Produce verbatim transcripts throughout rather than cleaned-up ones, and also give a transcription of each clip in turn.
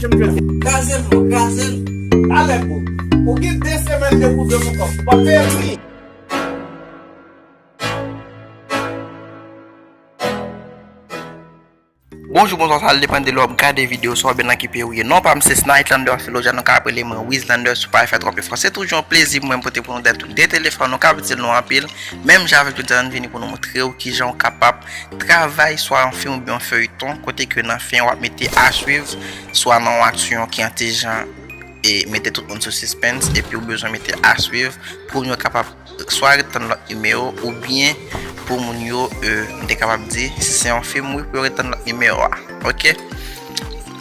Kraze l, non, kraze l. Talè, bro. Ou gen de semèn depi w dwe montò. W ap peye pri. Bonjou, bonswa, sa depann de lè w ap gade videyo sa oubyen nan ki peyi w ye. Non pa m se Snight Lander Filoja, nou ka rele mwen Wizlander si w pa fè twòp efò. Se toujou yon plezi pou mwen pote pou nou de, de telefòn nou k ap itil nou anpil. Menm jan avèk jodi a, nou vini pou nou montre w kijan w kapab travay swa yon fim oubyen yon feyton, kote ke nan fen w ap mete à suivre, swa nan yon aksyon ki an ti jan e mete tout moun sou sispens, epi w bezwen mete à suivre pou moun yo kapab swa ret tann lòt nimewo, oubyen pou moun yo, euh, m te kapab di, si se yon fim, wi, pou yo ret tann lòt nimewo a. Oke?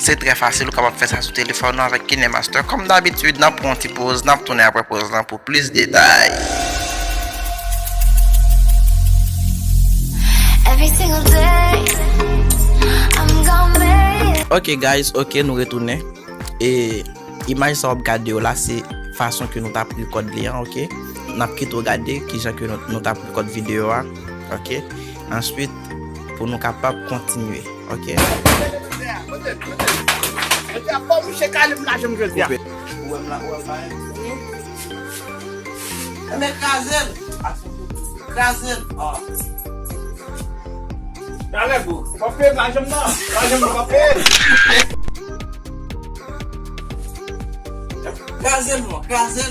Se trè fasil, ou kapab fè sa sou telefòn ou avèk KineMaster. Kòm dabitid, n ap pran yon ti poz, n ap tounen apre poz lan pou plis detay. Every single day, I'm gonna make it. Ok, guys, ok, nou retounen. E imaj sa w ap gade yo la, se fason ke nou t ap rekòd li an, ok? N ap kite w gade kijan ke nou, nou t ap rekòd videyo a, ok? Answit, pou nou kapab kontinye, ok? Koupe. Enben, kraze l! Kraze l! Ah. Talè, bro. W ap peye lajan m nan. Lajan m nan, w ap peye. Kraze l, non, kraze l.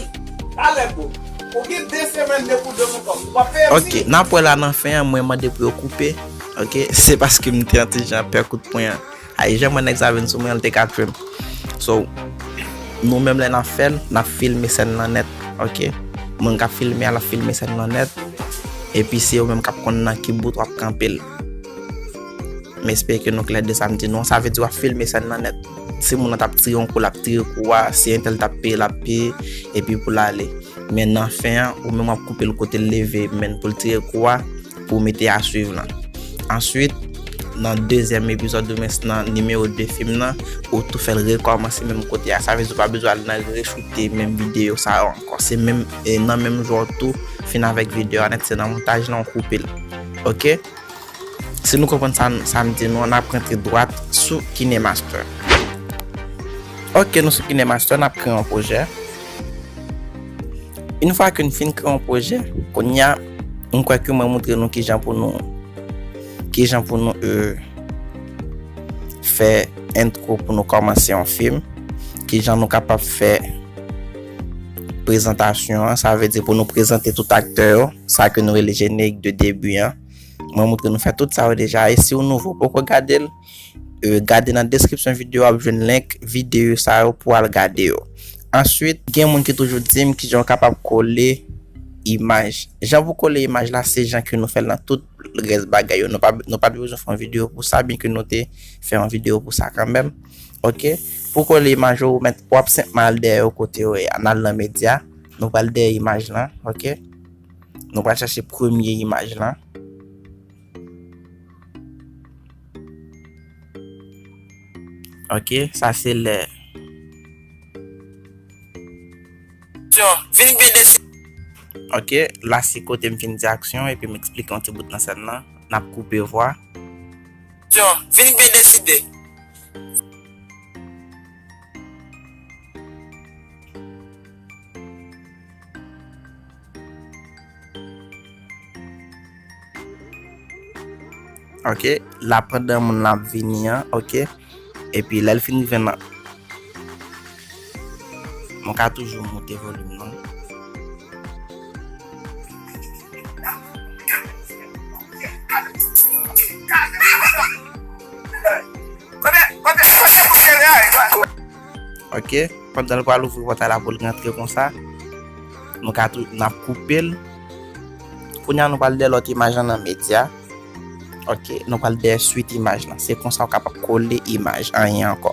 Talè, bro. Ou gen de semèn depi w dwe montò. W ap peye. Ok, n ap wè la nan fen an, mwen mande pou yo koupe. Ok, se paske m te an ti jan pè kout pwen an. Ay, jan mwen nèg sa vin sou mwen, l te ka tchwe m. So, nou menm lè n ap fè l, n ap filme sèn nan nèt, ok? Moun k ap filme a, l ap filme sèn nan nèt. Epi se yo menm k ap konn nan ki bout w ap kanpe l. M espere ke nou klè de sa m di nou an. Sa vle di w ap filme sèn nan nèt. Si moun nan t ap tire yon kou, l ap tire kou a. Si entèl t ap peye, l ap peye. Epi pou l ale. Men nan fen an, ou menm w ap koupe l kote l leve, men pou l tire kou a, pou w mete à suivre lan. Answit, nan dezyèm epizòd oubyen nan nimewo de fim nan, ou tou fè l rekòmanse menm kote a. Sa vle di ou pa bezwen al nan rechoute menm videyo sa yo ankò. Se menm, e, nan menm jou a w tou fin avèk videyo a nèt, se nan montaj lan ou koupe l. Ok? Si nou konprann sa, sa m di nou an, n ap rantre dwat sou KineMaster. Ok, nou sou KineMaster, n ap kreye yon pwojè. Yon fwa ke n fin kreye yon pwojè, kounye a, m kwè ke mwen montre nou kijan pou nou, kijan pou nou, euh, fè entwo pou nou kòmanse yon fim, kijan nou kapab fè prezantasyon an, sa vle di pou nou prezante tout aktè yo, sa ke nou rele jenerik de debi an. Mwen montre nou fè tout sa yo deja, e si w nouvo, poko gade l, euh, gade nan deskripsyon videyo a, w ap jwenn link videyo sa yo pou w al gade yo. Answit, gen moun ki toujou di m kijan w kapab kole imaj. Jan pou kole imaj la, se jan ke nou fè l nan tout rès bagay yo. Nou pa, nou pa t bezwen fè yon videyo pou sa, byen ke nou te fè yon videyo pou sa kanmenm. Ok? Pou kole imaj yo, ou mèt, w ap senpman al dèyè yo kote yo ye a. N al nan medya, nou pral dèyè imaj lan, ok? Nou pral chèche premye imaj lan. Ok, sa se lè. Vin byen desi. Ok, la se kote m fin di aksyon epi m eksplike yon ti bout nan sèn nan. N ap koupe vwa. Vin byen deside. Ok, la pandan moun la ap vini an, ok. Epi lè l fin rive nan, mwen ka toujou moute volim nan. Ok, pandan l pral ouvri pòtay la pou l rantre konsa, nou ka tou, n ap koupe l. Kounye a nou pral dèyè lòt imaj lan nan medya. Ok, nou pral dèyè swit imaj lan. Se konsa w kapab kole imaj, anyen ankò.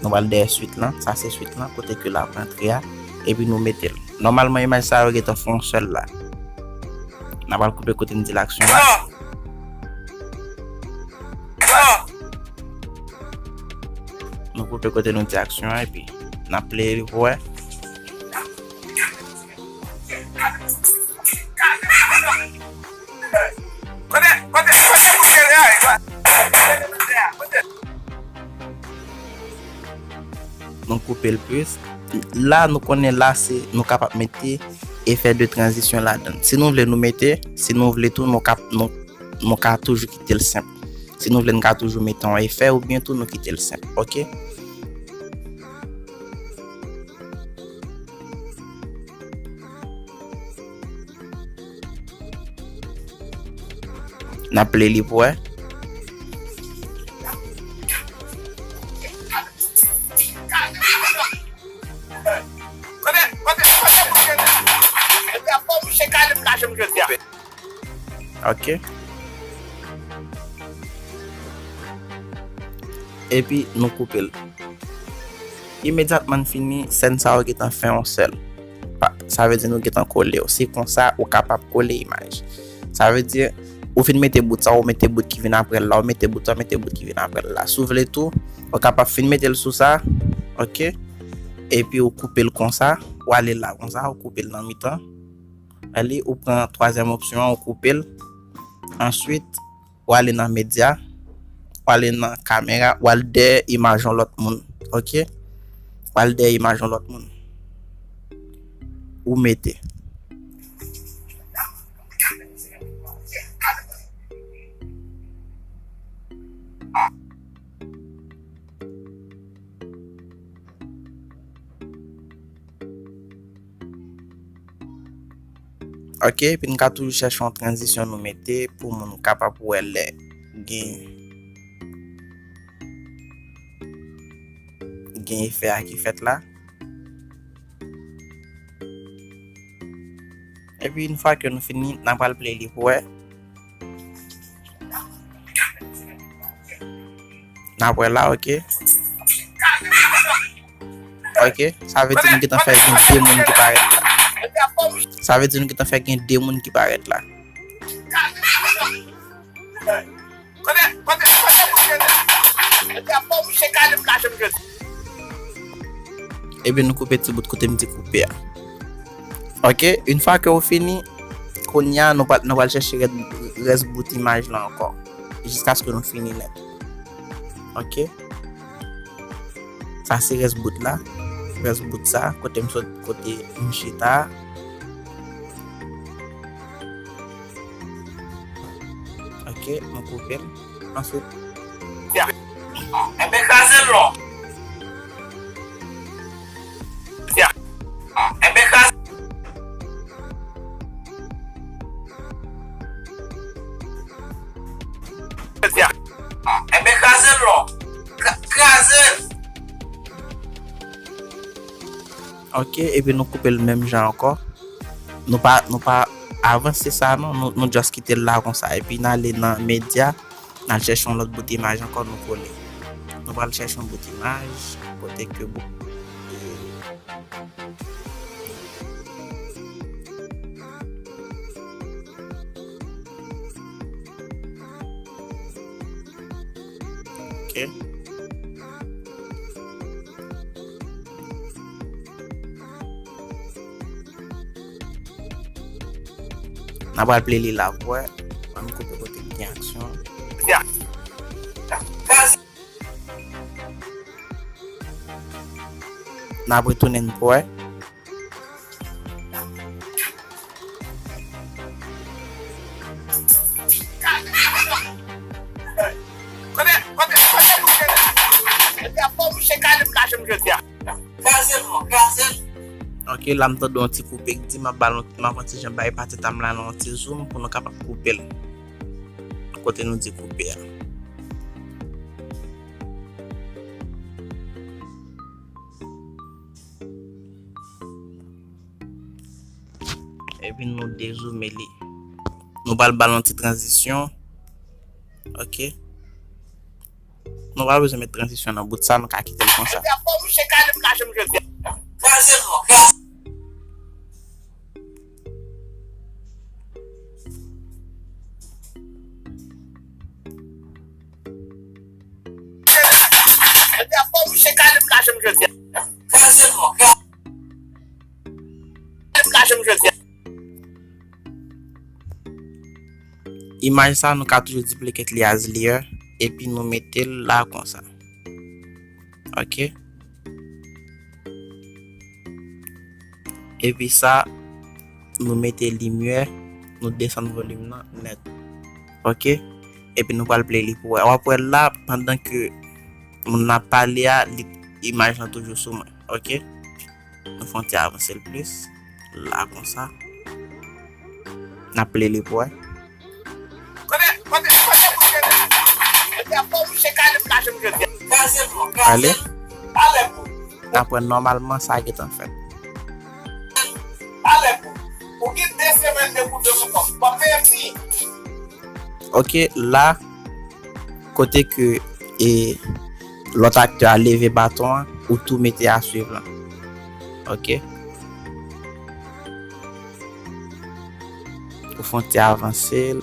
Nou pral dèyè swit lan, sa se swit lan, kote ke l ap rantre a, epi nou mete l. Nòmalman, imaj sa yo gentan fè yon sèl la. N a pral koupe kote n di l aksyon an. Nou koupe kote nou di aksyon an, epi n ap play li pou wè. Kote, kote, kote pou jere a, e pa. koupe l plis. La, nou konnen la, se, nou kapab mete efè de tranzisyon ladan l. Si nou vle, nou mete. Si nou vle tou, nou kap-, nou, nou ka toujou kite l senp. Si nou vle, nou ka toujou mete yon efè oubyen tou, nou kite l senp. Oke? N ap play li pou wè. Ok. Epi nou koupe l. Imedyatman n fini, sèn sa yo gentan fè yon sèl. Pa, sa vle di nou gentan kole yo. Se konsa ou kapab kole imaj. Sa vle di, ou fin mete bout sa, ou mete bout ki vin apre l la, ou mete bout sa, ou mete bout ki vin apre l la. Si w vle tou, ou kapab fin mete l sou sa, oke? Epi ou koupe l konsa, ou ale la konsa, ou koupe l nan mitan. Alè, ou pran twazyèm opsyon an, ou koupe l. Answit, w ale nan medya, w ale nan kamera, w al dèyè imaj yon lòt moun, oke? W al dèyè imaj yon lòt moun. Ou mete. Ok, epi n ka toujou chèche yon tranzisyon nou mete pou moun kapab wè lè gen, gen efè a ki fèt la. Epi, yon fwa ke nou fini, n a pral play li pou wè. N ap wè la, ok. Ok, sa vle di nou gentan fè gen de moun ki parèt la. Sa vle di nou gentan fè gen de moun ki parèt la. Ebyen, nou koupe ti bout kote m di koupe a. Ok, yon fwa ke ou fini, kounye a, nou pral, nou pral chèche rès, rès bout imaj la ankò. Jiskaske nou fini nèt. Ok. Sa se rès bout la. Rès bout sa, kote m sot, kote m chita a. Ok, mwen koupe l. Answit. Ya. Enben, kraze l non. Ya. Enben, kraze. Ya. Enben, kraze l non. Kra-, kraze l. Ok, epi nou koupe l menm jan ankò. Nou pa, nou pa avanse sa non, nou, nou just kite l la konsa. Epi n ale nan medya, n al chèche yon lòt bout imaj ankò, nou kole. Nou pral chèche yon bout imaj, kote ke bout. Ok. N a pral play li la pou wè. Ann koupe kote ki gen aksyon. Ya. N ap retounen pou wè. Ok, la m tande yon ti koupe k di m ap ba nou, m ap yon ti jan bay pati ta m la nan yon ti zoom pou nou kapab koupe l. Kote nou di koupe a. Epi nou dezoome li. Nou pral ba l yon ti tranzisyon. Ok. Nou pa bezwen met tranzisyon nan bout sa, nou ka kite l konsa. Imaj sa, nou ka toujou duplicate li as layer, epi nou mete l la konsa. Ok. Epi sa, nou mete limyè, nou desann volim nan nèt. Ok? Epi nou pral play li pou wè. W ap wè la, pandan ke moun nan ap pale a, li, imaj lan toujou sou mwen. Ok? Nou fè yon ti avanse l plis. La konsa. N ap play li pou wè. Kote, kote, kote mouche la? Epi a fò mouche kale m pa janm jodi. Kraze m non, kraze m. Ale. Pale pou. N ap wè nòmalman sa gentan fèt. Pale pou. Ou gen de semèn de kou de sou kòm. W ap peye m si. Ok, la, kote ke, e, lòt aktè a leve baton an, ou tou mete a swiv lan. Ok. Ou fè yon ti avanse l.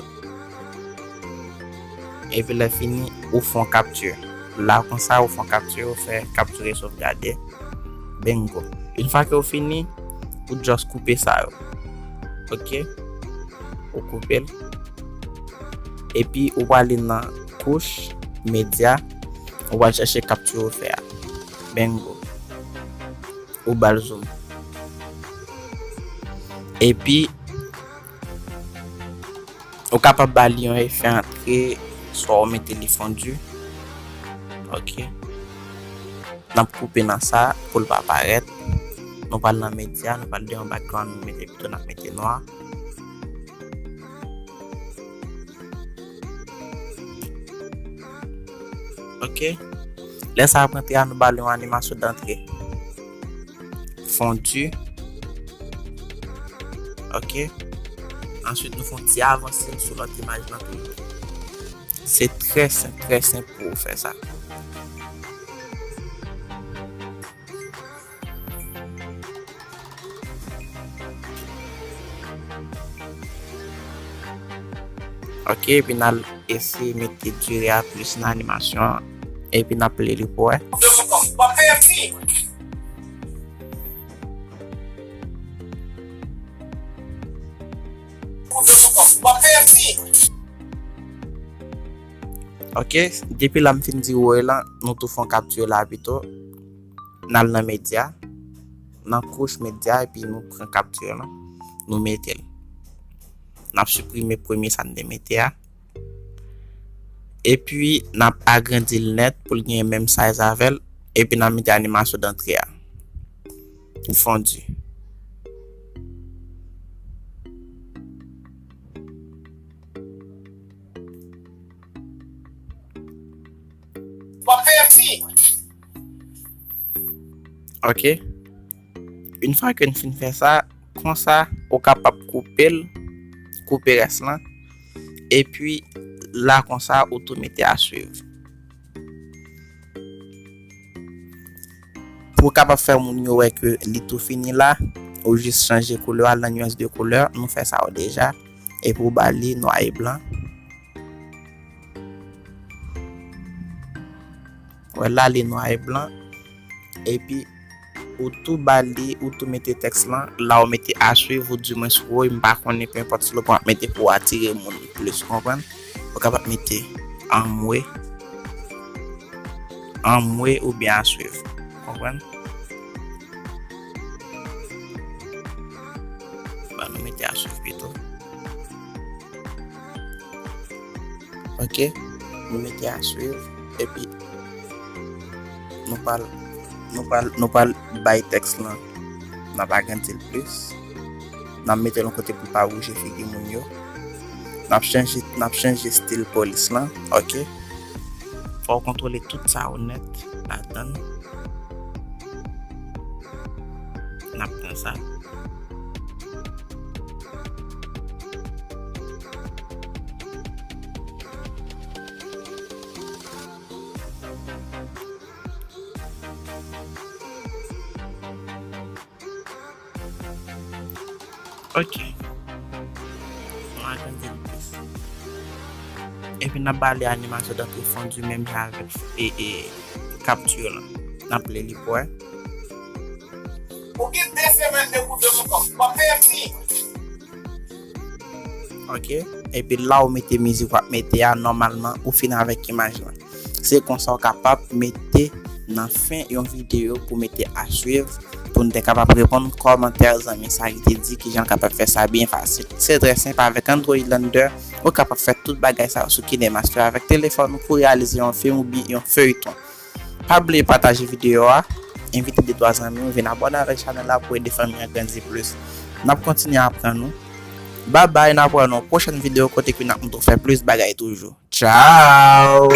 Epi lè fini, ou fè yon kapti. La konsa, ou fè yon kapti, ou fè kaptire sovgade. Bingo. Yon fwa ke ou fini, ou just koupe sa yo. Ok? Ou koupe l. Epi ou prale nan kouch, medya, ou pral chèche kapti ou fè a. Bingo. Ou ba l zoom. Epi, ou kapab ba li yon efè antre, swa ou mete li fondi. Ok. N ap koupe nan sa pou l pa parèt. Nou pral nan medya, nou pral de yon background, nou mete pito, n ap mete nwa. Ok. Lè sa ap rantre a, nou ba li yon animasyon dantre. Fondi. Ok. Answit, nou fè yon ti avanse sou lòt imaj lan tou. Se trè senp, trè senp pou w fè sa. Ok, epi n al eseye mete dire a plis nan animasyon an, epi n ap play li pou wè. Ok, depi la m fin di woy lan, nou tou fè yon kapti la pito. N al nan medya, nan kouch medya, epi nou pran kapti lan, nou mete l. N ap siprime premye sa n te mete a. Epi, n ap agrandi l nèt pou l gen menm size avè l. Epi, n ap mete animasyon dantre a. Fondi. W ap peye m si. Ok. Yon fwa ke n fin fè sa, konsa, ou kapab koupe l, koupe rès lan. Epi, la konsa, ou tou mete a swiv. Pou w kapab fè moun yo wè ke li tou fini la, ou jis chanje koulè a nan nyans de koulè, nou fè sa yo deja. Epi ou ba li nwa e blan. Wè la, li nwa e blan. Epi, ou tou ba li, ou tou mete tèks lan, la ou mete à suivre, ou di mwen sou woy, m pa konnen, pe enpòt slogan w ap mete pou atire moun plis, ou konprann? Ou kapab mete anmwe, anmwe oubyen à suivre, ou konprann? Ban nou mete à suivre pito. Ok, nou mete à suivre, epi nou pral, nou pral, nou pral bay tèks lan, n ap agrandi l plis, n ap mete l yon kote pou l pa bouje figi moun yo, n ap chanje, n ap chanje stil polis lan, ok. Fò w kontwole tout sa yo nèt ladan l. N ap pran sa. Ok. N agrandi l plis. Epi n ap ba li animasyon dantre fondi menm jan avèk e, e, kapti lan. N ap li li pou wè. Ou gen de semèn de kou de sou kòm. W ap peye m si. Ok. Epi la ou mete mizik w ap mete a, nòmalman ou fin avèk imaj lan. Se konsa w kapab mete nan fen yon videyo pou mete à suivre, pou n te kapab reponn kòmantè zanmi sa ki te di kijan l kapab fè sa byen fasil. Se trè senp, avèk Android Launcher, ou kapab fè tout bagay sa yo sou KineMaster avèk telefòn ou pou reyalize yon fim oubyen yon feyton. Pa bliye pataje videyo a, envite de twa zanmi w vin abòne avèk chanèl la pou ede fanmi an grandi plis. N ap kontinye aprann nou. Babay, n ap wè nan yon pwochèn videyo kote ke n ap montre w fè plis bagay toujou. Tchao!